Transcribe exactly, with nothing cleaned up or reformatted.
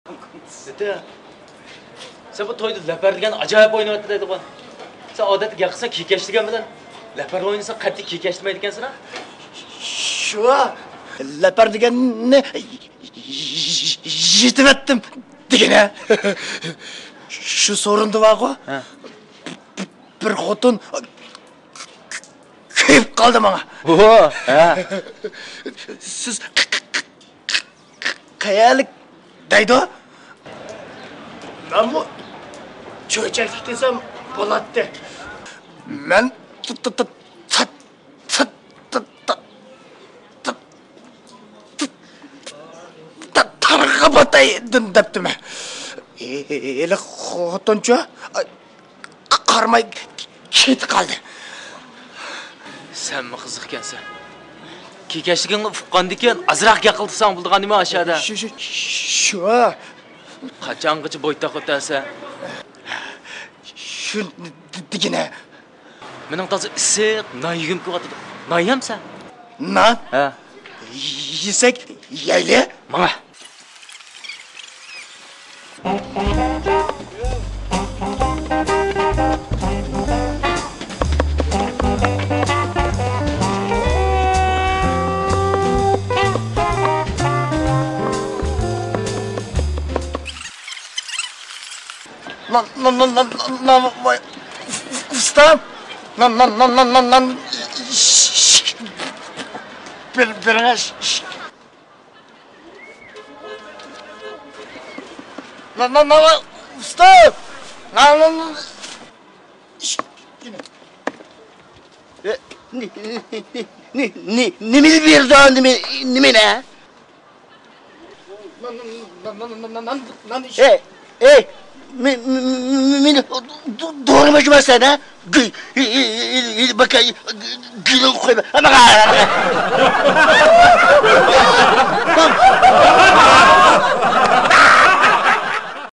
دېدى. سەن بۇ تويدا لەپەر دېگەن ئاجايىپ ئويناۋاتىدۇ دەيدىغۇ. سەن ئادەتتە گەپ قىلساڭ كېكەچ دېگەن بىلەن، لەپەر ئوينىساڭ قەتئىي كېكەچ دېمەيدىكەنسەن ھە؟ شۇ، لەپەر دېگەننى يېتىۋەتتىم دېگىنە. شۇ سورۇندا بارغۇ، ھە، بىر خوتۇن كۆيۈپ قالدى ماڭا. ھە. سىز قەيەرلىك دەيدۇ؟ مەنمۇ چۆچەكلىك دېسەم بولاتتى. مەن تارغا پاتاي دەپتىمەن. ھېلى خوتۇنچۇ قارىماي كېتىپ قالدى. سەنمۇ قىزىق ئىكەنسەن. كېكەچلىكىڭنى ئۇققاندىن كېيىن ئازراق گەپ قىلساڭ بولىدىغان نېمە ئاشۇ يەردە؟ شۇ، شۇ، شۇ. قاچانغىچە بويتاق ئۆتەرسەن؟ شۇ دېگىنە. مېنىڭ تازا ئىسسىق نان يېگۈم كېلىۋاتىدۇ. نان يەمسەن؟ نان؟ ھە. يېسەك يەيلى. ماڭە. نان، نان، نان، نان، نان، نان، ۋاي، ئۇستام. نان، نان، نان، نان، نان، نان. بېرىڭە. نان، نان، نان، ۋاي، ئۇستام. نان، نان، نان. ئە، نى-، نى-، نى-، نى-، نى-، نېمىنى بېرىدۇ، نېمە، نېمىنى؟ ئەي، ئەي، مې-، مې-، مېنى دو-، دورىماچۇما سەن، ھە؟ گۈ-، باكا، گۈلۈڭ قويما.